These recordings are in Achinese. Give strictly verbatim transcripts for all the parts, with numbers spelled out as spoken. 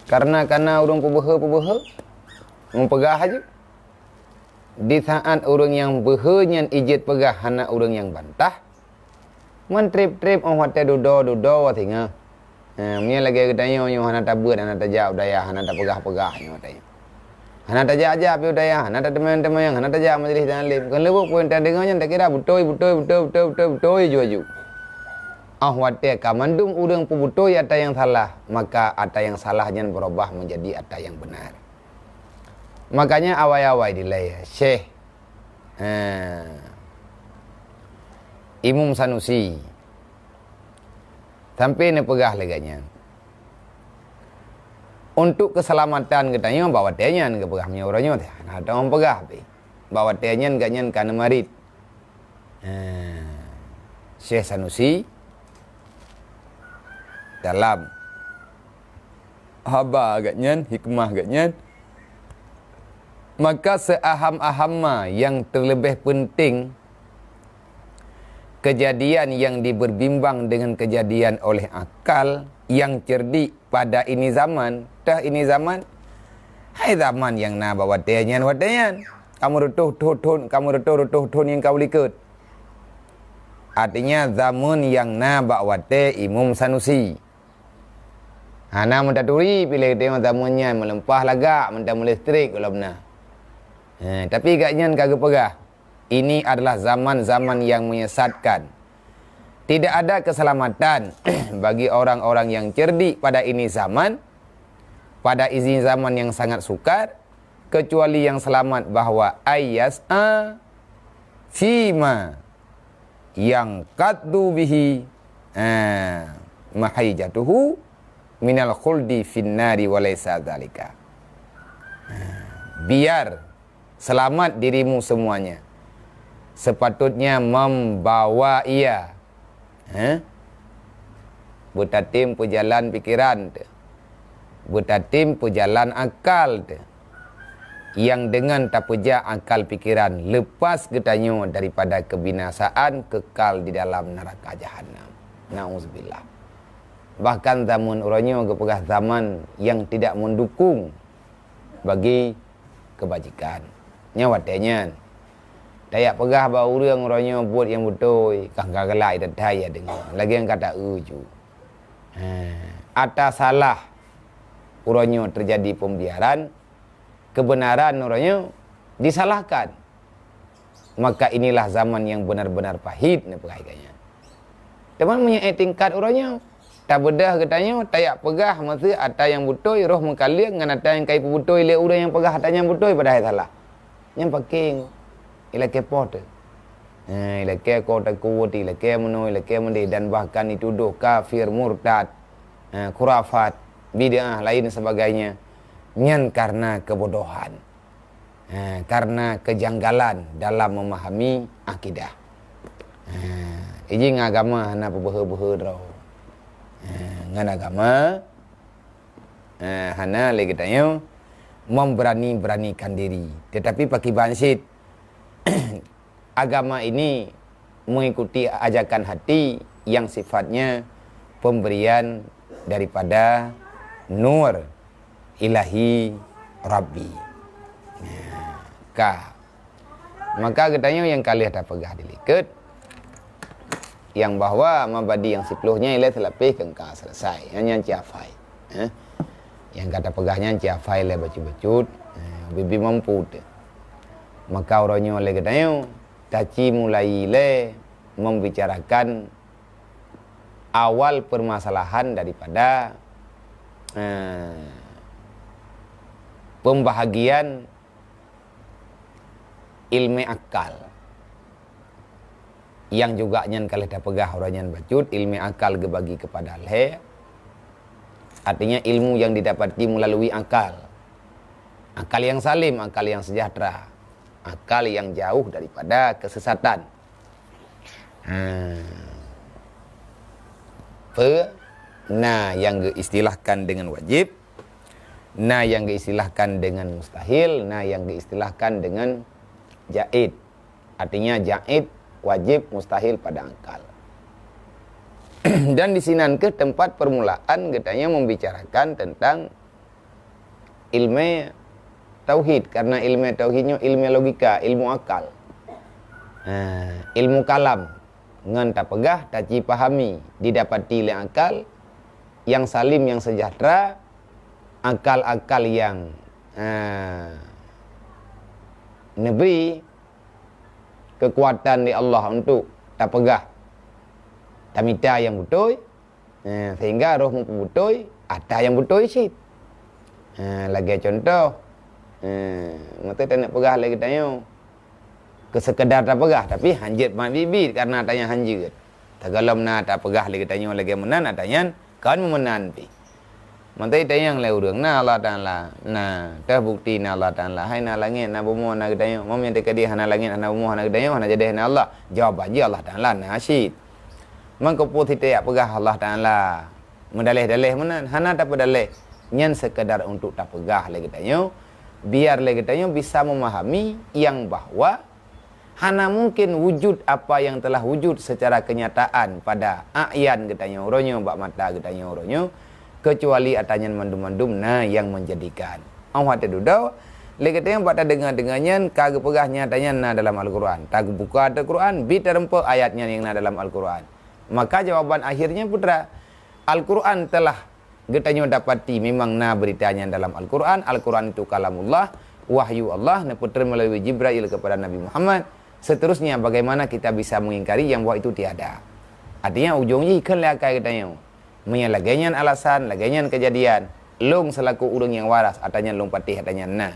Karena kana ureuëng peubeuhe-peubeuhe, meupeugah aju. Di saat ureuëng nyang beuhe nyan ijeuet peugah hana ureuëng nyang bantah, man treb-treb óh watée dudoe-dudoe singoh. Ha, meunyoe lagée geutanyoe nyoe hana tabeuet, hana tajak u dayah, hana tapeugah-peugah nyoe watée nyoe. Hana tajak-jak pi u dayah, hana tateumeung-teumeung, hana tajak majelis taklim. Kon leubuet peue nyang tadeungoe nyan takira beutôi, beutôi, beutôi, beutôi, beutôi, beutôi ju aju. Óh watée ka mandum ureuëng peubeutôi ata nyang salah, maka ata nyang salah nyan beurubah menjadi ata nyang beunar. Makanya awai-awai dilée Syekh, eh, Imum Sanusi sampai neupeugah lagée nyan. Untuk keuseulamatan geutanyoe bak watée nyan geupeugah meunyoe uroe nyoe teuh hana teupeugah pih. Bak watée nyan gobnyan ka neumarit. Eh, Syekh Sanusi dalam haba gobnyan, hikmah gobnyan, maka seuaham-aham ma nyang terlebih penting, kejadian yang diberbimbang dengan kejadian oleh akal yang cerdik pada ini zaman, teuh ini zaman, hai zaman nyang na bak watée nyan, watée nyan. Kamoe reutôh thon, kamoe reutôh-reutôh thon nyang ka u likot. Artinya, zaman nyang na bak watée Imum Sanusi. Hana meutaturi piléh teungoh zaman nyan meuleumpah lagak meuntang meulistrik gohlom na. Eh, tapi gobnyan ka geupeugah, ini adalah zaman-zaman yang menyesatkan. Tidak ada keselamatan bagi orang-orang yang cerdik pada ini zaman, pada ini zaman yang sangat sukar, kecuali yang selamat bahwa ayyas'a fima yang qaddu bihi, eh, mahaijatuhu minal khuldi finnari wa laisa dzalika. Eh, biar selamat dirimu semuanya, sepatutnya membawa ia, eh, beutatem peujalan pikiran teuh, beutatem peujalan akal teuh, yang dengan tapeujak akal pikiran lepas geutanyoe daripada kebinasaan kekal di dalam neraka jahanam. Nauzubillah. Bahkan zaman uroe nyoe geupeugah zaman yang tidak mendukung bagi kebajikan. Nyan watée nyan. Tajak peugah bak ureuëng uroe nyoe buet nyang beutôi, kah ka galak that-that ya deungoe. Lagée nyang ka ta-eu ju. Ha, ata salah uroe nyoe terjadi pembiaran, kebenaran uroe nyoe disalahkan. Maka inilah zaman yang benar-benar pahit, neupeugah lagée nyan. Teuma meunyoe ék tingkat uroe nyoe, tabeudôh geutanyoe, tajak peugah meuseu ata nyang beutôi, roh meukaleueng ngon ata nyang ka jipeubeutôi lé ureuëng nyang peugah ata nyang beutôi padahai salah. Nyan pakéng ilakée poh teuh. Eh, ilakée ko takot, ilakée meunoe, ilakée meudeh, dan bahkan ditudoh kafir, murtad, eh, khurafat, bid'ah, lain sebagainya. Nyan karena kebodohan. Ha, karena kejanggalan dalam memahami akidah. Ha, iji ngon agama hana peubeuhe-beuhe droe. Ha, ngon agama, ha, hana lé geutanyoe memberani-beranikan diri. Tetapi pakriban cit, agama ini mengikuti ajakan hati yang sifatnya pemberian daripada nur ilahi Rabbi. Nah, ka. Maka geutanyoe nyang ka lheueh tapeugah di likot, nyang bahwa mabadi nyang siplôh nyan ilée seulapéh keu ka selesai. Nyan, nyan ci hafai. Eh? Nyang ka tapeugah nyan ci hafai lé bacut-bacut, eh, bibi mampu teuh. Maka uroe nyoe lé geutanyoe taci mulai lé membicarakan awal permasalahan daripada, eh, pembahagian ilmu akal. Yang juga nyan ka lheueh tapeugah uroe nyan bacut, ilmu akal geubagi kepada lhée. Artinya ilmu yang didapati melalui akal. Akal yang salim, akal yang sejahtera. Akal yang jauh daripada kesesatan. Ha. Pe, na nyang geuistilahkan dengan wajib, na nyang geuistilahkan dengan mustahil, na nyang geuistilahkan dengan jaid. Artinya jaid, wajib, mustahil pada akal. Dan di sinan keuh tempat permulaan geutanyoe membicarakan tentang ilmu tauhid, karena ilmu tauhid nyoe ilmu logika, ilmu akal. Ha, ilmu kalam ngon tapeugah, tacipahami, didapati lé akal yang salim, yang sejahtera, akal-akal yang, ha, neubri keukuatan di Allah untuk tapeugah, tamita nyang beutôi, eh, sehingga roh meupeubutôi ata nyang beutôi cit. Eh, lagée contoh, eh, meuteuk taneuk peugah lé geutanyoe, keu seukeudar tapeugah, tapi hanjeuet mat biet-biet karena ata nyan hanjeuet. Tagalom na tapeugah lé geutanyoe lagée meunan, ata nyan kon meunan pih. Mantong tanyong lé ureuëng, na Allah Taala? Na. Teuh bukti na Allah Taala? Hai na langét, na bumoe, na geutanyoe. Meunyoe teukeudi hana langét, hana bumoe, hana geutanyoe, hana jadi na Allah. Jawaban jih Allah Taala na cit. Mangko peue siteuk peugah Allah Taala meudaleh-daleh meunan, hana tapeudaleh. Nyan sekedar untuk tapeugah lé geutanyoe, biar lé geutanyoe bisa memahami yang bahwa hana mungkin wujud apa yang telah wujud secara kenyataan pada a'yan geutanyoe uroe nyoe, bak mata geutanyoe uroe nyoe, kecuali ata nyan mandum-mandum na yang menjadikan. Óh watée dudoe, lé geutanyoe bak tadeungoe-deungoe nyan ka geupeugah nyata nyan na dalam Al-Quran. Tabuka Al-Quran, bi tareumpok ayat nyan nyang na dalam Al-Quran. Maka jawaban akhirnya putra, Al-Quran telah geutanyoe dapati memang na beurita nyan dalam Al-Quran. Al-Quran itu kalamullah, wahyu Allah, neupeutreun meulalu Jibrail kepada Nabi Muhammad. Seterusnya, bagaimana kita bisa mengingkari yang bahwa itu tiada? Artinya, ujong jih kheun lé akai geutanyoe. Meunyoe lagée nyan alasan, lagée nyan keujadian, lôn selaku ureuëng nyang waras, ata nyan lôn patéh, ata nyan na.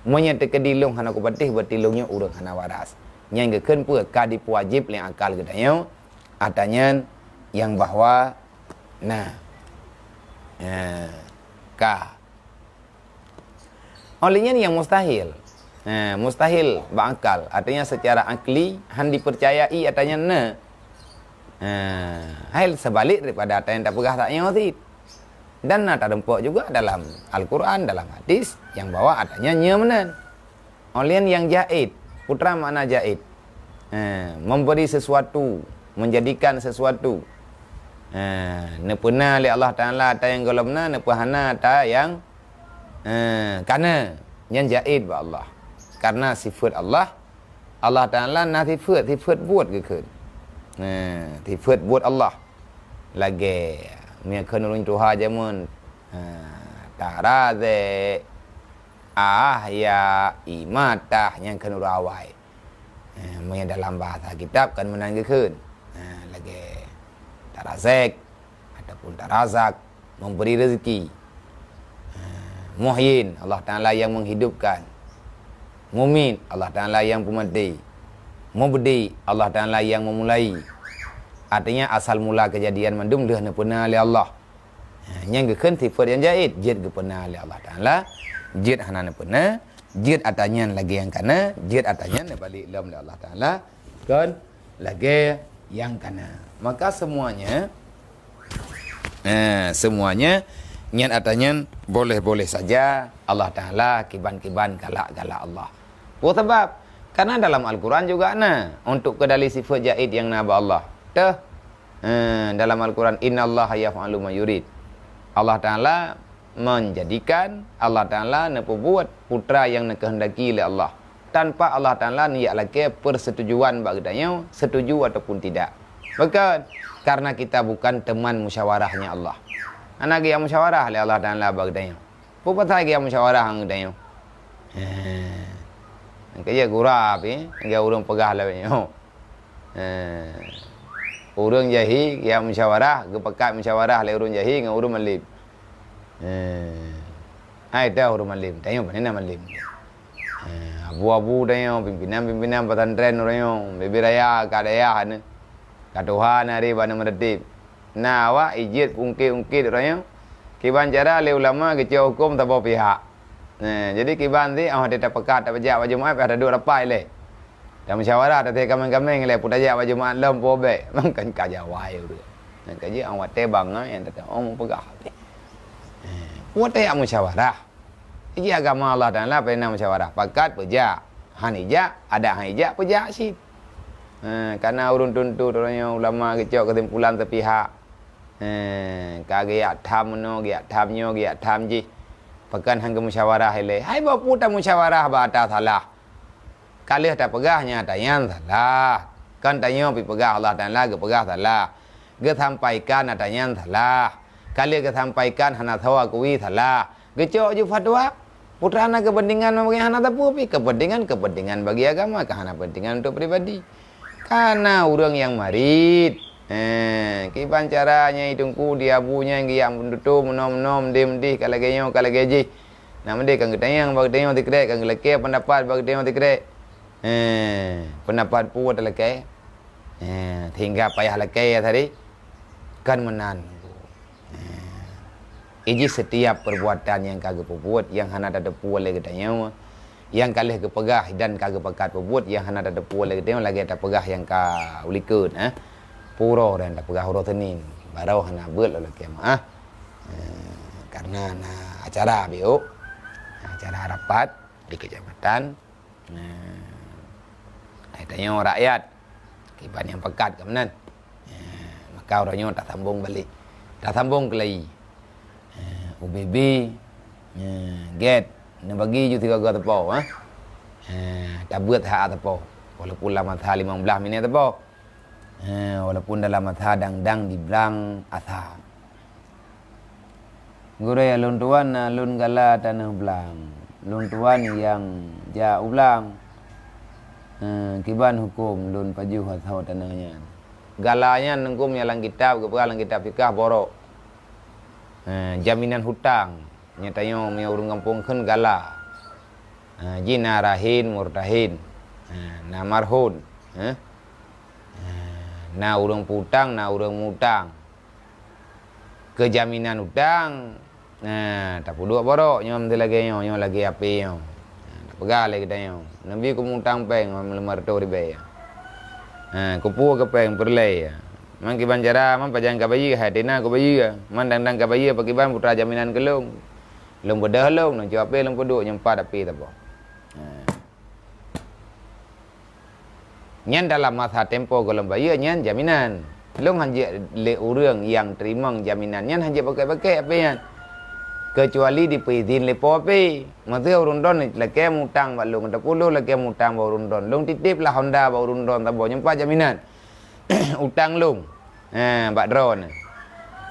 Meunyoe teukeudi lôn hana kupatéh, berarti lôn nyoe ureuëng hana waras. Nyang geukheun peue ka dipeuwajéb lé akal geutanyoe, ata nyan nyang bahwa na. Ha, ka. Oleh nyan nyang mustahil. Ha, mustahil bak akal. Artinya secara akli han dipercayai ata nyan na. Ha, hai seubalik daripada ata nyang tapeugah tanyoe cit. Dan na tareumpok juga dalam Al-Quran, dalam hadis, nyang bahwa ata nyan nyo meunan. Oleh nyang jaid, putra makna jaid. Ha, memberi sesuatu, menjadikan sesuatu. Ha, neupeuna lé Allah Taala ata nyang gohlom na, neupeuhana ata nyang, ha, kana. Nyan jaid bak Allah. Karena sifat Allah, Allah Taala na sifat, sifat buet geukheun. Ha, sifat buet Allah. Lagée meunyoe kheun ureuëng tuha jameun, ha, tarazek, ah, ya, imatah, nyang kheun ureuëng awai. Eh, meunyoe dalam bahasa kitab kan meunan geukheun. Eh, lagée tarazek ataupun tarazak, memberi rezeki. Eh, muhyin, Allah Taala yang menghidupkan. Mumit, Allah Taala yang peumaté. Mubdi, Allah Taala yang memulai. Artinya asal mula kejadian mandum lheueh neupeuna lé Allah. Ha, nyang geukheun sifat nyang jaid, jeuet geupeuna lé Allah Taala, jeuet hana neupeuna, jeuet ata nyan lagée nyang kana, jeuet ata nyan neubalek lom lé Allah Taala, kon lagée nyang kana. Maka semuanya, ha, semuanya nyan ata nyan boleh-boleh saja Allah Taala kiban-kiban galak-galak Allah. Peue sabab? Karena dalam Al-Quran juga na untuk keudali sifat jaid nyang na bak Allah. Teuh, eh, dalam Al-Quran, "Innallaha yaf'alu ma yurid." Allah Taala menjadikan, Allah Taala neupeubuet putra nyang neukehendaki lé Allah, tanpa Allah Taala neujak lakée persetujuan bak geutanyoe, setuju ataupun tidak. Bukan, karena kita bukan teman musyawarahnya Allah. Hana geujak musyawarah lé Allah Taala bak geutanyoe. Peue pasai geujak musyawarah ngon geutanyoe? Heh. Nyang keujeuet gura pih, nyang ureuëng peugah lawét nyoe. Heh. Ureuëng jahi geujak musyawarah, geupakat musyawarah lé ureuëng jahi ngon ureuëng malem. Heh. Hai dah ureuëng malem, tanyoe pane na malem. Heh, abu-abu tanyoe, pimpinan-pimpinan pesantren ureuëng nyoe, bibit raya ka dayah nyoe. Ka tuha na hari bak na meureuti. Na awak ijeuet ungkét-ungkét uroe nyoe, kiban cara lé ulama geucok huköm saboh pihak. Nah, jadi kiban ti, oh, watée tapeugah, tapeujak bak Jumat, payah taduek rapat lé. Tamusyawarah, taté kaméng-kaméng lé, peue tajak bak Jumat lom peue bék. Mangkan ka jawai ureuëng. Nyang ka jeuet, oh, watée bangai nyang teuka, oh, meupeugah. Nah, watée jak musyawarah. Iji agama Allah Taala peureunah musyawarah. Pakat peujak. Han ijak, adak han ijak peujak cit. Ha, kana ureuëng tuntut, ureuëng nyoe ulama geucok keusimpulan sepihak. Ha, ka geujak tham meunoe, geujak tham nyoe, geujak tham jih. Pakon han geumusyawarah ilée? Hai boh peue tamusyawarah bak ata salah. Ka lheueh tapeugah nyang ata nyan salah. Kon tanyoe pih peugah Allah Taala geupeugah salah. Geusampaikan ata nyan salah. Ka lheueh geusampaikan hana soe akui salah. Geucok ju fatwa. Putra na keupeuntengan bagi hana teupeu pih. Keupeuntengan, keupeuntengan bagi agama, ka hana peuntengan untuk pribadi. Kana ureuëng nyang marit. Eh, kiban cara nyang itungku di abu nyang giyak meututoe meunoe-meunoe, meude-meudeh, ka lagée nyoe, ka lagée jih. Nak meudeh ka geutanyong bak geutanyoe sikrek, ka geulakée peundapat bak geutanyoe sikrek. Eh, peundapat peue talakée? Eh, sehingga payah lakée tadi. Kan meunan. Eh, iji setiap perbuatan nyang ka geupeubuet nyang hana tateupeue lé geutanyoe, nyang ka lheueh geupeugah dan ka geupakat peubuet nyang hana tateupeue lé geutanyoe lagée tapeugah nyang ka ulikot, eh. Puro dan tapeugah uroe Senin, barô hana beuet lom lakée meuah. Eh, karena na acara biôk, acara rapat di kecamatan. Nah, hai tanyoe rakyat, kiban nyang pakat ka meunan. Nah, maka uroe nyoe tasambong balek. Tasambong keulai. Nah, U B B, nah, gét, neubagi ju sigoe-goe teupô, ha. Nah, tabeuet ha teupô. Walaupun lam asa limong blaih minét teupô. Nah, walaupun dalam asa dang-dang di blang asa. Gurée, lôn tuan na lôn gala tanoh blang. Lôn tuan nyang jak u blang. Eh, kiban huköm lôn pajoh asoe tanoh nyan? Gala nyan huköm nyang lam kitab, geupeugah lam kitab fikah borok. Eh, jaminan hutang. Nyan tanyoe meunyoe ureuëng gampông kheun gala. Eh, jih na rahin, murtahin. Eh, na marhun. Eh. Eh, na ureuëng peutang, na ureuëng mutang. Keu jaminan utang, nah, tapeuduek borok nyoe meusti lagée nyoe, nyoe lagée api nyoe. Nah, tapeugah lé geutanyoe, neubi kumutang péng lima reutôh ribée. Nah, kupeue keu péng peureulée. Man kiban cara, man pajan ka bayeue, hai tina kubayeue. Man dang-dang ka bayeue, pakiban putra jaminan keu lôn. Lôn beudôh lôn, nang cok api lôn peuduek, nyoe pat api saboh. Nah. Nyan dalam masa tempo gohlom bayeue nyan jaminan. Lôn hanjeuet lé ureuëng nyang teurimong jaminan nyan hanjeuet pakèk-pakèk api nyan, keucuali dipeuidhin lé po api. Meuseu ureuëng droen lakèe mutang bak lôn, ataupun lôn lakèe mutang bak ureuëng droen, lôn titip lah honda bak ureuëng droen saboh nyoe pat jaminan utang lôn. Ha, bak droeneuh.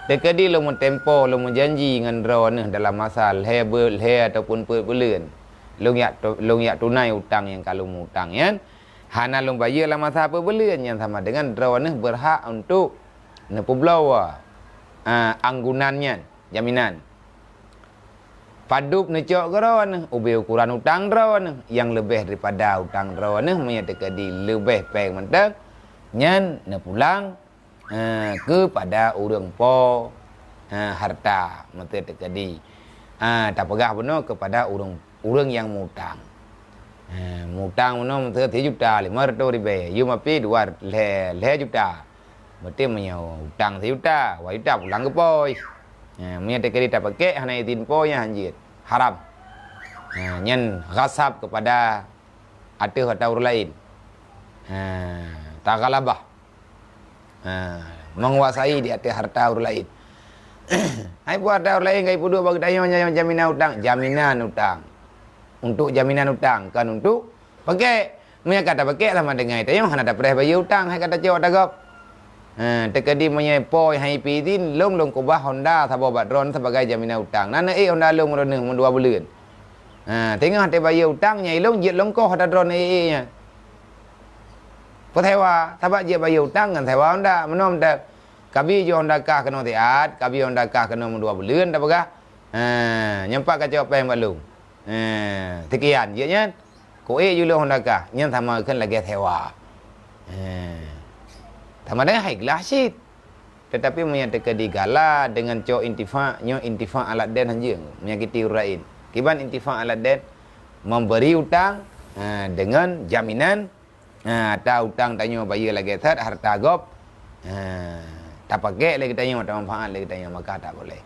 Teukeudi lôn meutempo, lôn meujanji ngon droeneuh dalam masa lhèe beu-, lhèe ataupun peuet buleuen, lôn jak tu-, lôn jak tunai utang nyang ka lôn mutang nyan, hana lôn bayeue lam masa peuet buleuen, nyan sama deungon droeneuh beurhak untuk neupeubloe, a, anggunan nyan, jaminan. Padub neucok keu droeneuh ubé ukuran utang droeneuh nyang leubeh daripada utang droeneuh, meunyoe teukeudi leubeh péng mantong, nyan neupulang, eh, keupada ureuëng po, eh, harta, meuseu teukeudi. Ah, tapeugah bunoe keupada ureuëng, ureuëng nyang mutang. Eh, mutang bunoe meuseu sijuta limong reutôh ribèe, yum api dua lhèe, lhèe juta. Berarti meunyoe utang sijuta, dua juta pulang keu po. Eh, meunyoe teukeudi tapakèk hana idhin po, nyan hanjeuet. Haram. Eh, nyan ghasab keupada ateueh harta ureuëng laén. Ha, taghalabah. Ha, menguasai di ateueh harta ureuëng laén. Hai peue harta ureuëng laén ka ipeuduek bak geutanyoe nyan jaminan utang, jaminan utang. Untuk jaminan utang, kon untuk pakèk. Meunyoe ka tapakèk sama deungon tanyoe hana tapreh bayeue utang, hai ka tacok tagop. Ha, teukeudi meunyoe po hai pih idhin, lôn, lôn keubah honda saboh bak droeneuh sibagai jaminan utang. Na neuék honda lôn droeneuh meudua buleuen. Ha, teungoh teubayeue utang, nyan ilôn jeuet lôn koh ata droeneuh ék-ék nyan. Peusewa, sabab jeuet bayeue utang ngon sewa honda. Meunoe mantong, kabi ju honda kah keunoe siat, kabi honda kah keunoe meudua buleuen tapeugah. Ha, nyan pat kacok péng bak lôn. Ha, seukian jeuet nyan. Kuék ju lôn honda kah, nyan sama kheun lagèe sewa. Ha. Sama deungon hai glah cit. Teutapi meunyoe teukeudi gala deungon cok intifak, nyoe intifak alat den hanjeuet menyakiti ureuëng laén. Kiban intifak alat den? Memberi utang, ha, deungon jaminan, ha, ata utang tanyoe bayeue lagèe that harta gob, ha, tapakèk lé geutanyoe, tamanfaat lé geutanyoe, maka tak boleh.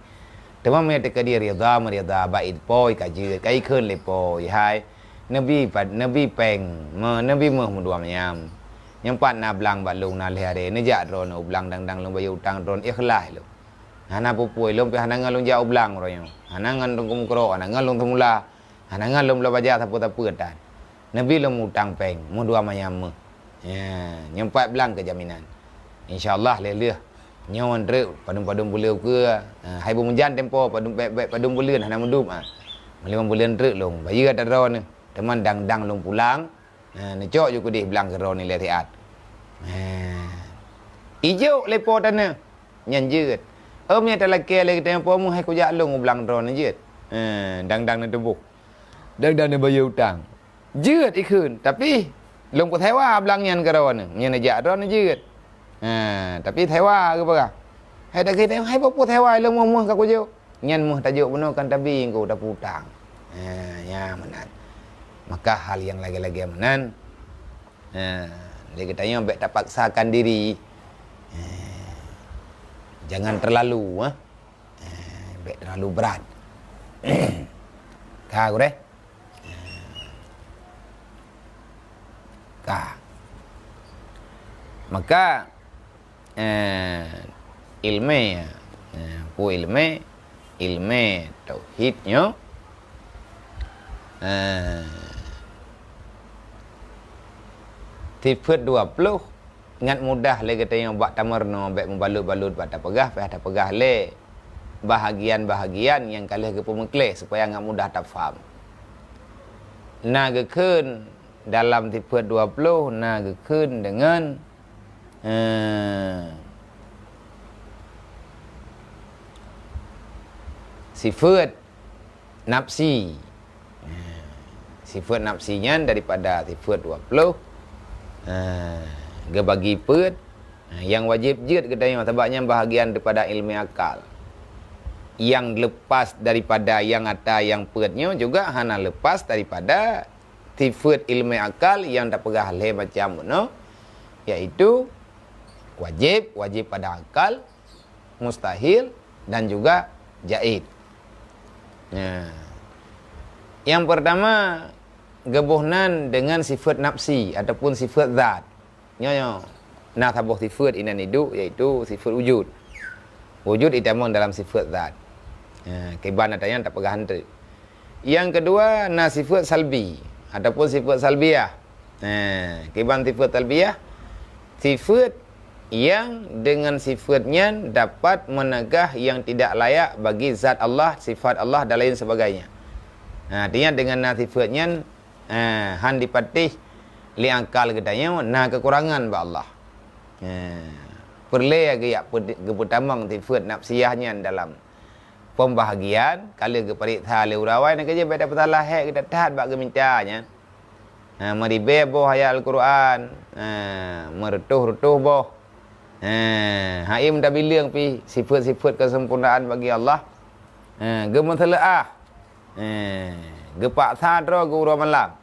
Teuma meunyoe teukeudi ridha, meuridha, bak id po ka jeuet, ka ikheun lé po, hai, neubi pad-, neubi péng, me-, neubi méuh meudua manyam. Nyoe pat na blang bak lôn na lhèe aré, neujak droeneuh u blang dang-dang lôn bayeue utang droeneuh ikhlas lôn. Hana peue-peue, lôn pih hana ngon lôn jak u blang uroe nyoe. Hana ngon lôn keumeukrok, hana ngon lôn seumula. Hana ngon lôn bloe bajèe sapeue-sapeue tan. Neubi lôn utang péng, meuh dua manyam meuh. Ya, nyoe pat blang keu jaminan. Insya Allah lheuh-lheuh nyoe treuk padum-padum buleuen keue. Ha, hai beumeujan tempo padum, bèk, bèk padum buleuen hana meudup, ha. Limong buleuen treuk lôn bayeue ata droeneuh. Teuma dang-dang lôn pulang. Ha, neucok ju keudeh blang keudroe nilai siat. Ha. Ijok lé po tanoh nyan jeuet. Ôm nyang talakèe lé geutanyoe po meuhai kujak lôn u blang droeneuh jeuet. Ha, dang-dang neutuboh. Dang-dang neubayeue utang. Jeuet ikheun, tapi lôn peusewa blang nyan keudroe nyoe. Nyan neujak droeneuh jeuet. Ha, tapi sewa geupeugah. Hai dak hai po peusewa lôn meuh-meuh ka kujok. Nyan meuh tajok bunoe kan tabi engko tapeu utang. Ha, ya meunan. Maka hal nyang lagèe-lagèe meunan, ha, lé geutanyoe bèk tapaksakan diri. Ha, jangan terlalu, ha. Ha, bèk terlalu berat. Ka gurèe? Ka. Maka, eh, ileumèe, eh, peue ileumèe, ileumèe tauhid nyoe, eh, sifeuet dua ploh ngat mudah lé geutanyoe bak tameurunoe bèk meubalot-balot bak tapeugah, payah tapeugah lé bahagian-bahagian nyang ka lheueh geupeumeuklèh supaya ngat mudah tafaham. Na geukheun dalam sifeuet dua ploh, na geukheun deungon, eh, sifeuet nafsi. Sifeuet nafsi nyan daripada sifeuet dua ploh, eh, geubagi peuet, eh, nyang wajéb jeuet geutanyoe, sabab nyan bahagian daripada ileumèe akal. Nyang leupah daripada nyang ata nyang peuet nyoe juga hana leupah daripada sifeuet ileumèe akal nyang tapeugah lhèe macam bunoe, yaitu wajéb, wajéb pada akal, mustahil, dan juga jaiz. Nah, nyang peurtama, geuboh nan deungon sifeuet nafsi ataupun sifeuet zat. Nyoe, nyoe na saboh sifeuet inan iduek, yaitu sifeuet wujud. Wujud itamong dalam sifeuet zat. Ha, kiban ata nyan tapeugah hante. Nyang keudua na sifeuet salbi ataupun sifeuet salbiah. Ha, kiban sifeuet salbiah, sifeuet nyang deungon sifeuet nyan dapat meuneugah nyang tidak layak bagi zat Allah, sifat Allah dan lain sebagainya. Ha, artinya deungon na sifeuet nyan, eh, han dipatéh lé akal geutanyoe na keukurangan bak Allah. Eh, peureulèe geujak peu-, geupeutamong sifeuet nafsiah nyan dalam pembahagian, ka lheueh geupareksa lé ureueng awai, na keujeuet bèk tapeusalah hèk geutat-that bak geumita nyan. Eh, meuribèe boh ayat Al-Quran, eh, meureutoh-reutoh boh. Eh, hai meudabileueng pih sifeuet-sifeuet keusempurnaan bagi Allah. Eh, geumeuseuleuah. Eh, geupaksa droe geuuroe malam.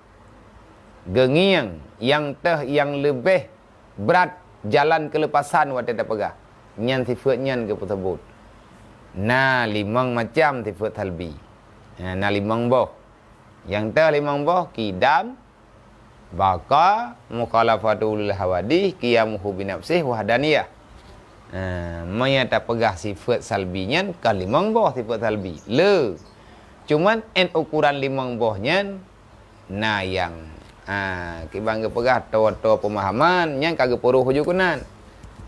Geungieng nyang teuh nyang leubeh brat jalan keuleupasan watèe tapeugah. Nyan sifeuet nyan geupeuseubut. Na limong macam sifeuet salbi. Eh, na limong boh. Nyang teuh limong boh, kidam, baqa, mukhalafatu lil hawadih, qiyamuhu binafsih, wahdaniyah. Ha, meunyo tapeugah sifeuet salbi nyan ka limong boh sifeuet salbi. Le. Cuman 'an ukuran limong boh nyan na nyang, ha, kiban geupeugah toe-toe peumahaman nyan ka geupeurôh ju keunan.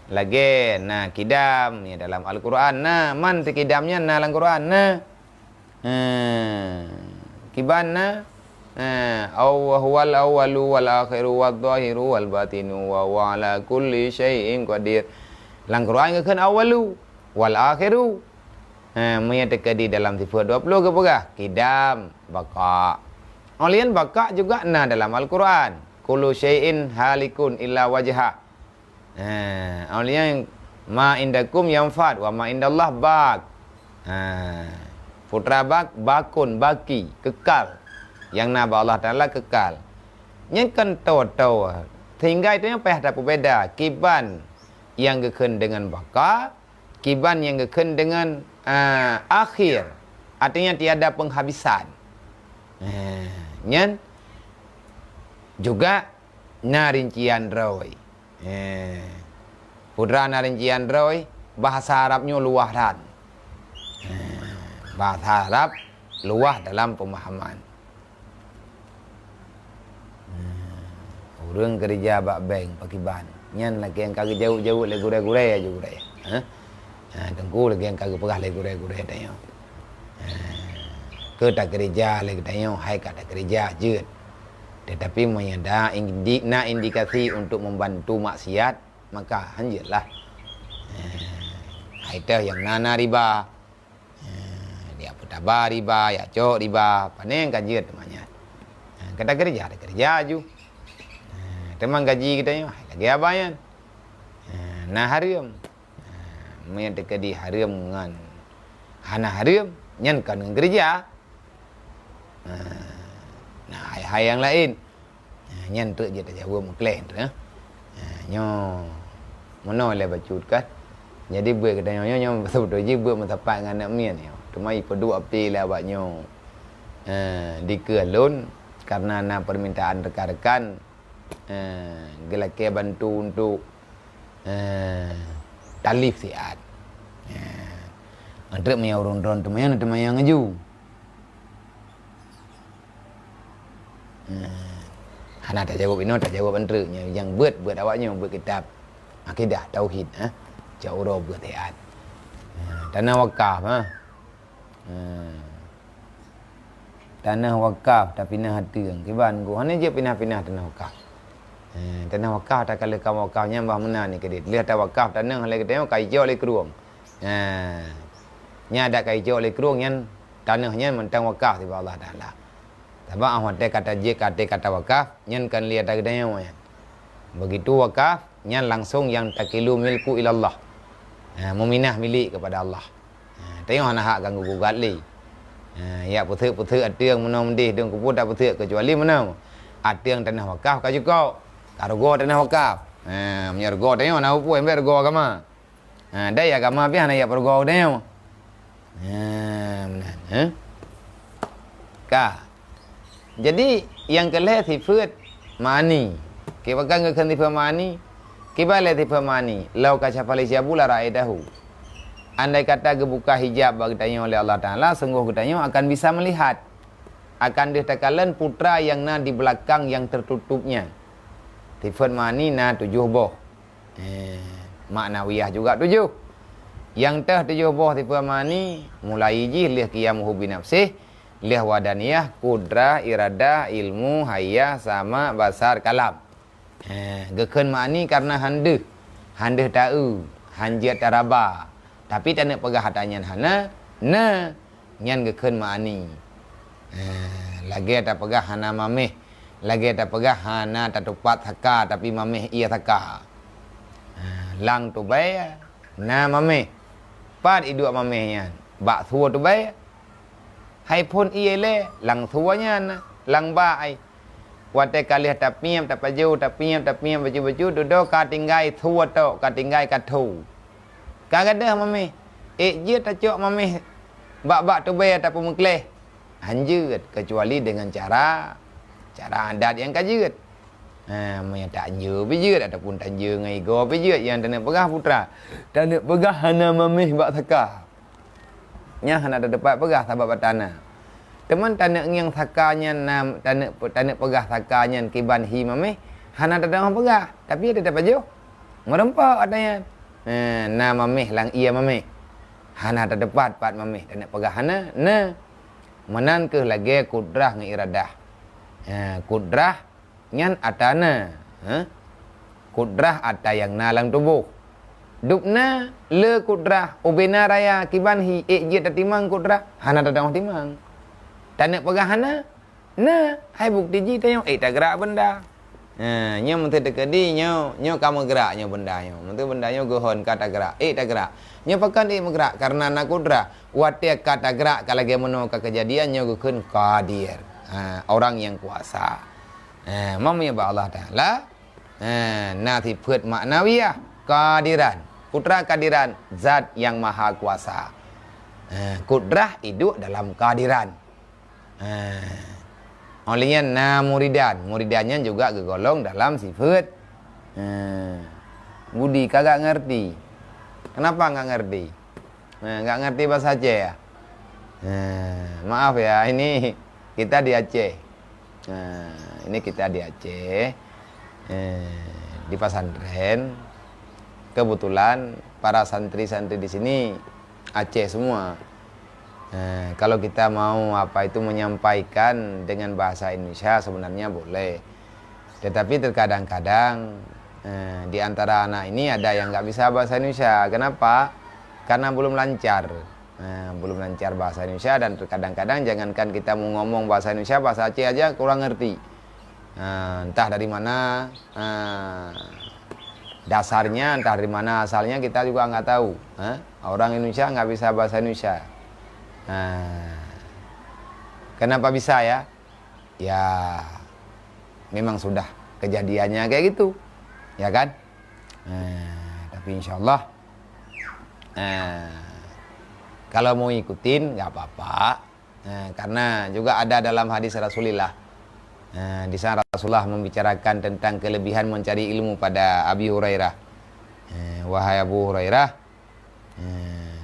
Lagèe na kidam, ya, dalam Al-Quran na, man teu kidam nyan na lam Quran na. Ha, kiban na, ha, aw wa huwal awwalu wal akhiru wal zahiru wal batinu wa huwa ala kulli syai'in qadir. Lam Quran geukheun awwalu wal akhiru. Ha, meunyo teukeudi dalam sifeuet dua puluh geupeugah kidam, baqa. Óh lheueh nyan baqa juga na dalam Al-Quran. Kullu syai'in halikun illa wajhah. Ha, óh lheueh nyan, "Ma indakum yanfad wa ma indallah baq." Ha, putra baq, baqun, baqi, kekal. Nyang na bak Allah Taala kekal. Nyan kan toe-toe. Sehingga itu nyang payah tapeubeda kiban nyang geukheun deungon baqa, kiban nyang geukheun deungon, ah, akhir. Artinya tiada penghabisan. Ha, nyan juga na rincian droe. Eh, putra na rincian droe, bahasa Arab nyoe luwah that. Bahasa Arab luwah dalam pemahaman. Ureuëng keureuja bak bank pakiban, nyan lagée nyang ka geujaweueb-jaweueb lé gurée-gurée aju gurée. Ha? Ha, teungku lagée nyang ka geupeugah lé gurée-gurée tanyoe. Ha, keu takeureuja lé geutanyoe, hai ka takeureuja jeuet. Tetapi meunyoe da indi-, na indikasi untuk membantu maksiat, maka hanjeuetlah. Ha, hai teuh nyang na, na riba. Ha, dia peutaba riba, ya cok riba, pane nyang ka jeuet teuma nyan. Ha, ka takeureuja, takeureuja aju. Ha, teuma gaji geutanyoe, hai lagée haba nyan. Ha, na hareuem. Ha, meunyoe teukeudi hareuem ngon hana hareuem, nyan kon ngon keureuja. Ha, na hai-hai nyang laén. Ha, nyan treuk jeuet tajaweueb meukleh treuk, eh. Ha, nyoe meunoe lé bacut kan. Jadi beuet geutanyoe nyoe, nyoe beutôi jih beuet meusapat ngon aneuk miet nyoe. Teuma ipeuduek api lé awak nyoe. Ha, dikeue lôn karena na permintaan rekan-rekan, ha, geulakée bantu untuk, ha, talif siat. Ha, treuk meunyoe ureuëng droen teumayang, teumayang aju. Hmm. Hana tajaweueb inoe, tajaweueb antreuk nyoe nyang beuet, beuet awak nyoe, beuet kitab akidah, tauhid, ha. Cok uroe beuet siat. Hmm. Tanah wakaf, ha. Hmm. Tanah wakaf tapinah ateueng. Kiban ku, hana jeuet pinah-pinah tanah wakaf. Hmm. Tanah wakaf takaleuh ka wakaf nyan bah meunan ni keudeh. Lheueh tawakaf tanah lé geutanyoe ka icok lé krueng. Ha. Nyan adak ka icok lé krueng nyan, tanah nyan mantong wakaf sibak Allah Taala. Sabab ah watée ka tajeuet ka até ka tawakaf, nyan kon lé ata geutanyoe nyan. Begitu wakaf, nyan langsung yang takilu milku ilallah. Ha, meuminah milék kepada Allah. Ha, tanyoe hana hak ganggu gugat lé. Ha, yak peuseuk-peuseuk ateueng meunoe meudeh dong kubu tak peuseuk kecuali meunoe. Ateueng tanah wakaf ka jukok. Ka rugoe tanah wakaf. Ha, meunyoe rugoe tanyoe na upue mbek rugoe agama. Ha, dai agama pih hana yak peurugoe geutanyoe. Ha, meunan, ha? Ka. Jadi, nyang keu lhée sifeuet ma'ani. Kiban geukheun sifeuet ma'ani, kiban lé sifeuet ma'ani, "Lau kasyafa li syabu la ra'aitahu." Andai kata geubuka hijab bak geutanyoe lé Allah Taala, sunggoh geutanyoe akan bisa meulihat. Akan deuh takalon putra nyang na di beulakang nyang teututup nyan. Sifeuet ma'ani na tujoh boh. Eh, maknawiyah juga tujoh. Nyang teuh tujoh boh sifeuet ma'ani, mulai jih lheueh qiyamuhu binafsih, lheueh wadaniyah, kudrah, iradah, ilmu, hayah, sama, basar, kalam. Eh, geukheun ma'ani karena han deuh, han deuh taeu, han jeuet taraba. Tapi taneuk peugah ata nyan hana, na. Nyan geukheun ma'ani. Ha, lagée tapeugah hana maméh, lagée tapeugah hana tatupat saka, tapi maméh ie saka. Ha, lam tubée na maméh. Pat iduek maméh nyan? Bak sue tubée. Hai phon ie lé, lam sue nyan, lam bak ai. Watée ka lheueh tapiep, tapajoh, tapiep, tapiep, bacut-bacut, dudoe ka tinggai sue tok, ka tinggai ka tho. Ka gadôh maméh. Ék jeuet tacok maméh bak-bak tubée tapeumeukleh? Han jeuet, kecuali dengan cara, cara adat nyang ka jeuet. Ha, meunyoe tanjô pih jeuet, ataupun tanjô ngon igoe pih jeuet, nyang taneuk peugah putra. Taneuk peugah hana maméh bak saka. Nyan hana teupat peugah sabab ata na. Teuma taneuk ngieng saka nyan na, taneuk, taneuk peugah saka nyan kiban hi maméh, hana teudeungoe peugah, tapi teutab pajoh. Meureumpok ata nyan. Eh, na maméh lam ie maméh. Hana teupat pat maméh, taneuk peugah hana, na. Meunan kheueh lagée kudrah ngon iradah. Eh, kudrah nyan ata na, ha? Kudrah ata nyang na lam tuboh. Dubna le kudrah ubena raya kiban hi ék jeuet tatimang kudrah, hana teudeungoe timang. Taneuk peugah hana? Na, hai bukti jih tanyoe ék tagrak beunda. Ha, nyoe meunteue teukeudi nyoe, nyoe ka meugrak nyoe beunda nyoe. Meunteue beunda nyoe geuhon ka tagrak, ék tagrak. Nyoe pakon ék meugrak? Karena na kudrah. Watée ka tagrak ka lagée meunoe ka keujadian nyoe geukheun Qadir. Ha, orang yang kuasa. Ha, meunyoe bak Allah Taala, ha, na sifeuet maknawiyah, kadiran. Putra kadiran, zat yang maha kuasa. Ha, kudrah iduek dalam kadiran. Ha. Óh lheueh nyan na muridan. Muridan nyan juga geugolong dalam sifeuet. Ha. Budi kagak ngerti. Kenapa nggak ngerti? Eh, nggak ngerti bahasa Aceh ya? Eh, maaf ya, ini kita di Aceh. Nah, ini kita di Aceh, eh, di pesantren. Kebetulan para santri-santri di sini Aceh semua. Eh, kalau kita mau apa itu menyampaikan dengan bahasa Indonesia sebenarnya boleh. Tetapi terkadang-kadang, eh, di antara anak ini ada yang nggak bisa bahasa Indonesia. Kenapa? Karena belum lancar. Eh, belum lancar bahasa Indonesia dan terkadang-kadang jangankan kita mau ngomong bahasa Indonesia, bahasa Aceh aja kurang ngerti. Eh, entah dari mana, eh, dasarnya, entah dari mana asalnya, kita juga nggak tahu. Eh, orang Indonesia nggak bisa bahasa Indonesia. Eh, kenapa bisa ya? Ya, memang sudah kejadiannya kayak gitu, ya kan? Eh, tapi insya Allah, eh, kalau mau ikutin, nggak apa-apa. Eh, karena juga ada dalam hadis Rasulullah. Eh, di sana Rasulullah membicarakan tentang kelebihan mencari ilmu pada Abi Hurairah. Eh, "Wahai Abu Hurairah, eh,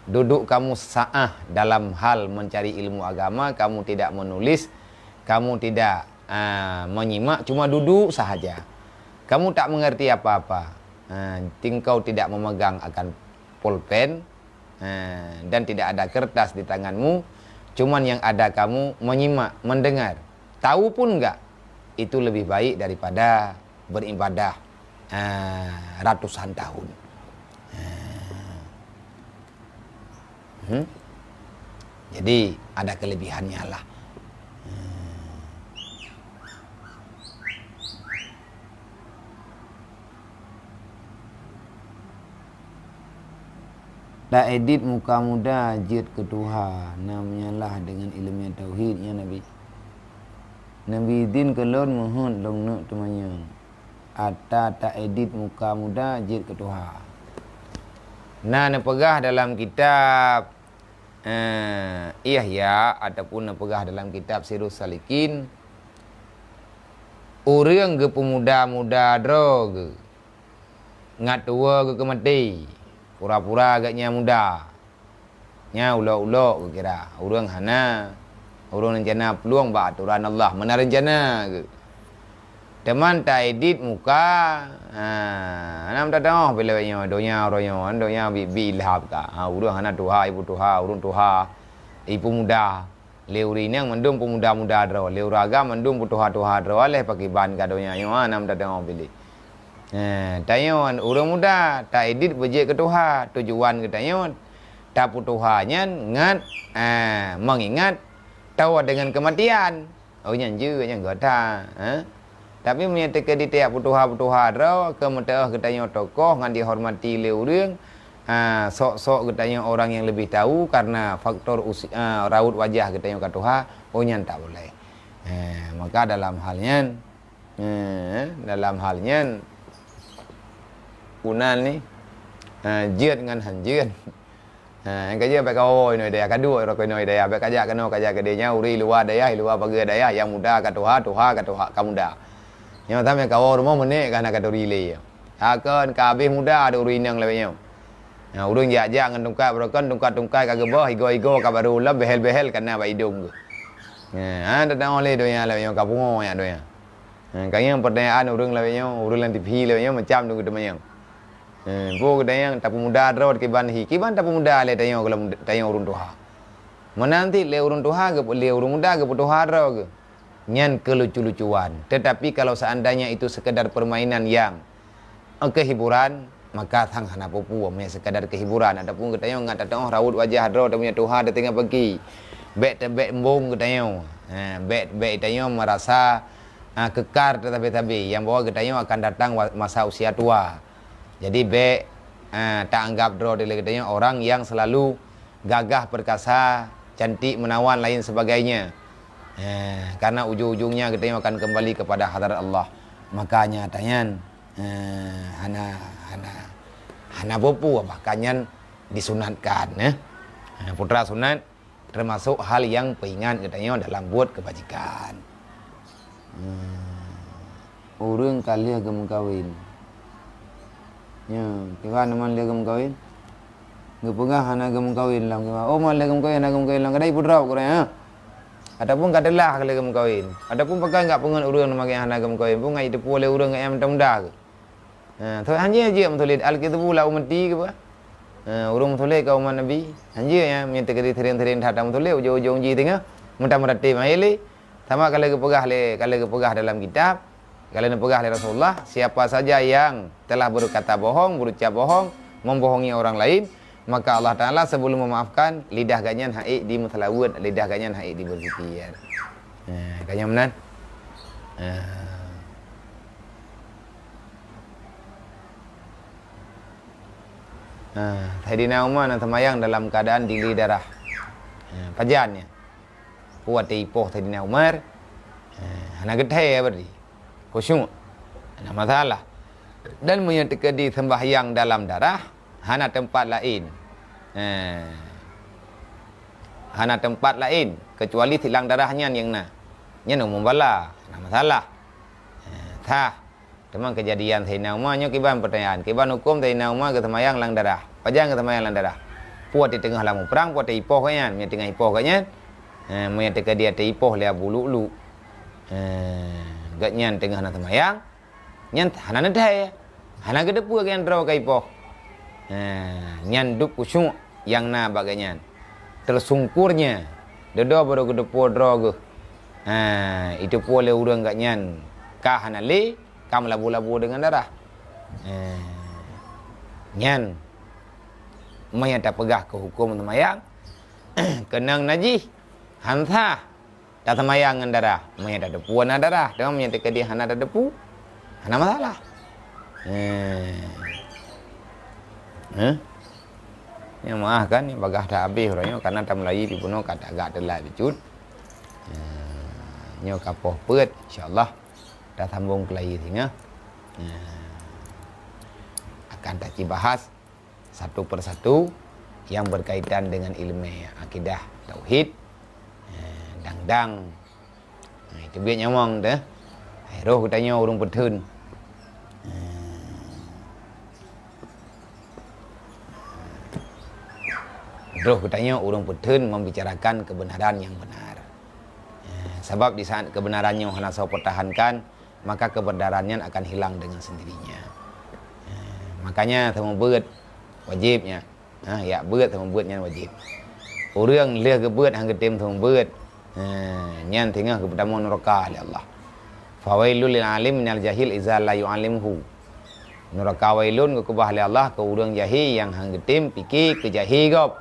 duduk kamu saah dalam hal mencari ilmu agama, kamu tidak menulis, kamu tidak, eh, menyimak, cuma duduk sahaja. Kamu tak mengerti apa-apa. Eh, engkau tidak memegang akan pulpen, eh, dan tidak ada kertas di tanganmu, cuman yang ada kamu menyimak, mendengar. Tahu pun enggak, itu lebih baik daripada beribadah, eh, ratusan tahun." Eh, hmm? Jadi, ada kelebihannya lah. Eh. Taedit muka muda jeuet keu tuha, na meunyalah deungon ileumèe tauhid, ya Nabi. Nabi idin keu lôn meuheuet lôn neuk teumanyong. Ata taedit muka muda jeuet keu tuha. Na neupeugah dalam kitab, eh, Ihya ataupun neupeugah dalam kitab Sirus Salikin, ureuëng geupeumuda-muda droe geuh, ngat tuwoe geuh keu maté, pura-pura geuh nyan muda. Nyan ulok-ulok geukira, ureuëng hana, ureuëng reuncana plueng bak atoran Allah, meunan reuncana geuh. Teuma taedit muka, ha, hana meutateuoh pih lawét nyoe, donya uroe nyoe, donya bi-, bi ilhab ka. Ha, ureuëng hana tuha, ibu tuha, ureuëng tuha, ibu muda. Lé ureuëng inong mandum peumuda-muda droe, lé ureuëng agam mandum peutuha-tuha droe, lé pakriban ka donya nyoe, hana meutateuoh pih lé. Eh, tanyoe ureuëng muda, taedit beujeuet keu tuha, tujuan geutanyoe tapeutuha nyan ngat, eh, meungingat tawa deungon keumatian. Oh, nyan jeuet, nyan gata, eh. Tapi meunyoe teuka di tiep peutuha-peutuha droe, keu meuteuoh geutanyoe tokoh ngon dihormati lé ureuëng, ah, sok-sok geutanyoe orang yang lebih tahu karena faktor usi-, ah, raut wajah geutanyoe ka tuha, oh, nyan tak boleh. Eh, maka dalam hal nyan, Eh, dalam hal nyan, unan ni, eh, jeuet ngon han jeuet. Eh, nyang ka jeuet bèk kawoe inoe dayah, ka duek rot inoe dayah, bèk kajak keunoe kajak keudeh nyan, ureuëng luwa dayah, luwa pageue dayah, nyang muda ka tuha, tuha ka tuha, ka muda. Nyang tamè kawoe rumoh meunek ka na ka turi lé. Takon ka habéh muda ureuëng inong lawét nyoe. Nah, ureuëng jak-jak ngon tungkat beurokon, tungkat-tungkat ka geuboh, igoe-igoe ka barô lom, behel-behel ka na bak idong geuh. Nah, ha, teutamong lé donya lawét nyoe, ka pungo nyak donya. Nah, ka nyang peutanyaan ureuëng lawét nyoe, ureuëng lam T V lawét nyoe, macam tu geuteumanyong. Nah, peue geutanyoe tapeumuda droe kiban hi, kiban tapeumuda lé tanyoe gohlom tanyoe ureuëng tuha. Meunan cit lé ureuëng tuha geup-, lé ureuëng muda geupeutuha droe geuh. Nyan keulucu-lucuan. Tetapi kalau seandainya itu sekedar permainan yang, eh, keu hiburan, maka sang hana peue-peue, meunyoe sekadar keu hiburan ataupun geutanyoe ngat tateuoh raut wajah droe teuh meunyoe tuha teutinggai pagi. Bèk teuh, bèk embong geutanyoe. Ha, bèk, bèk tanyoe merasa, ha, kekar teuh sabe-sabe, nyang bahwa geutanyoe akan datang wa-, masa usia tua. Jadi bèk, ha, taanggap droe teuh lé geutanyoe orang yang selalu gagah perkasa, cantik menawan lain sebagainya. Eh, karena ujung-ujungnya geutanyoe akan kembali kepada hadarat Allah. Makanya tanyan, eh, hana, hana, hana peue-peue, bahkan nyan disunatkan, eh. Eh, putra sunat termasuk hal yang peuingat geutanyoe dalam buet keubajikan. Hmm. Ureuëng ka lheueh geumeukawen. Nyo, kiban teuma lheueh geumeukawen? Geupeugah hana geumeukawen lam keumah. Oh, man lé geumeukawen, hana geumeukawen lam keudai, peutrok keureuna, ha? Ataupun ka teulah ka lé geumeukawen. Ataupun pakon gak peungon ureuëng nama geuh hana geumeukawen. Pun ngai teupeue lé ureuëng ngai meuda-muda keu. Ha, tho hanjeuet jeuet meutuléh, "Al-kidhbu la ummati" keu bah. Ha, ureuëng meutuléh keu umat Nabi. Hanjeuet nyan, meunyoe teukeudi sering-sering that meutuléh, ujong-ujong jih teungoh meutam-meutam mah lé. Sama ka lheueh geupeugah lé, ka lheueh geupeugah dalam kitab, ka lheueh neupeugah lé Rasulullah, "Siapa saja yang telah berkata bohong, berucap bohong, membohongi orang lain, maka Allah Taala sebelum memaafkan, lidah geuh nyan han ék dimeuseulaweuet, lidah geuh nyan han ék dibeuzikir." Ha, ka nyan meunan. Ha. Ha, Saidina Umar na seumayang dalam keadaan dilee darah. Ha, pajan nyan. Watée ipoh Saidina Umar, eh, hana geuthée berarti. Khusyuk. Hana masalah. Dan meunyoe teukeudi sembahyang dalam darah, hana teumpat laén. Eh, hana teumpat laén, keucuali silang darah nyan nyang na. Nyan umum bala, hana masalah. Eh, sah. Teuma keujadian Saidina Umar nyoe kiban peutanyaan, kiban huköm Saidina Umar geuseumayang lam darah. Pajan geuseumayang lam darah? Peue teungoh lam muprang, peue ipoh geuh nyan, meunyoe teungoh ipoh geuh nyan, eh, meunyoe teukeudi ipoh lé Abu Lu'lu', eh, geuh nyan teungoh na seumayang, nyan hana neuthée, hana geuteupeue geuh nyan droe ka ipoh. Eh, nyan dub khusyuk nyang na bak geuh nyan. Teusungkurnya, dudoe barô geuteupeue droe geuh. Eh, iteupeue lé ureuëng geuh nyan ka hana lé, ka meulabu-labu deungon darah. Eh, nyan meunyoe tapeugah keu huköm seumayang, keunong najih, han sah taseumayang ngon darah. Meunyoe tateupeue na darah, teuma meunyoe teukeudi hana tateupeue, hana masalah. Eh. Eh? Nyoe meuah kan, nyoe bagaih that habéh uroe nyoe, karena tameulayi pih bunoe ka agak teulat bacut. Eh, nyoe ka poh peuet, insya Allah. Tasambong keulayi singoh. Eh, akan tacibahas satu persatu yang berkaitan dengan ilmu akidah tauhid. Eh, dang-dang. Eh, teubiet nyawang teuh. Eh, roh geutanyoe ureuëng peutheun. Eh, roh geutanyoe ureuëng peutheun membicarakan kebenaran yang benar. Eh, sabab di saat kebenaran nyoe hana soe pertahankan, maka kebenaran nyan akan hilang dengan sendirinya. Eh, makanya seumeubeuet wajib nyan. Ha, jak beuet seumeubeuet nyan wajib. Ureuëng lheueh geubeuet han geutem seumeubeuet, ha, nyan singoh geupeutamong nuraka lé Allah. "Fawailul lil alim minal jahil iza la yu'alimhu." Nuraka wailun geukeubah lé Allah keu ureuëng jahé nyang han geutem pike keu jahé gob.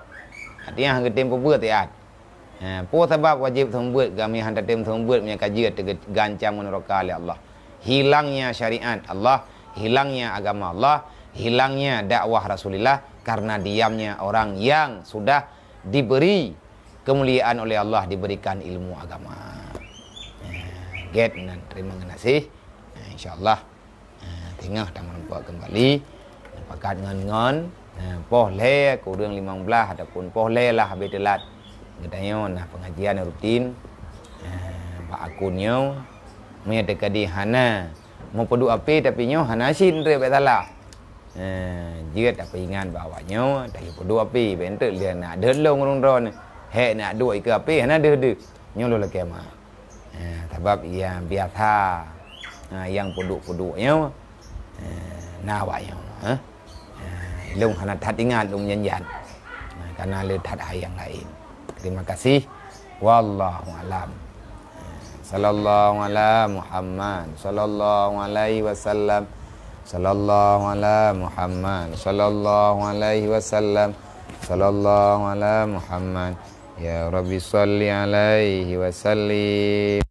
Artinya han geutem peubeuet taát. Ha, peue sabab wajéb seumeubeuet, geutanyoe han tatem seumeubeuet meunyoe ka jeuet teuga-, geuancam ngon nuraka lé Allah? Hilangnya syariat Allah, hilangnya agama Allah, hilangnya dakwah Rasulullah karena diamnya orang yang sudah diberi kemuliaan oleh Allah, diberikan ilmu agama. Ha, gét nan, terima kasih. Ha, insya Allah. Ha, teungoh tameurumpok keumbali. Pakat ngon-ngon, ha, poh lhée keu ureuëng limong blaih ataupun poh lhée lah habéh teulat. Geutanyoe na pengajian rutin, ha, bak akun nyoe. Meunyoe teukeudi hana meupeuduek api, tapi nyoe hana cit, nteuk bék salah. Ha, jeuet tapeuingat bak awak nyoe, tapi peuduek api, bék nteuk lé na deuh lôn ureuëng droeneuh. Hék na duek ikeue api, hana deuh-deuh. Nyoe lôn lakée ma. Eh, sabab nyang biasa, eh, nyang peuduek-peuduek nyoe, eh, na awak nyoe, eh. Eh, lôn hana that ingat lôn janji. Eh, karena le that hai nyang laén. Terima kasih. Wallahu alam. Eh, sallallahu ala Muhammad, sallallahu alaihi wasallam. Sallallahu ala Muhammad, sallallahu alaihi wasallam. Sallallahu ala Muhammad. Ya Rabbi, salli alaihi wa sallim.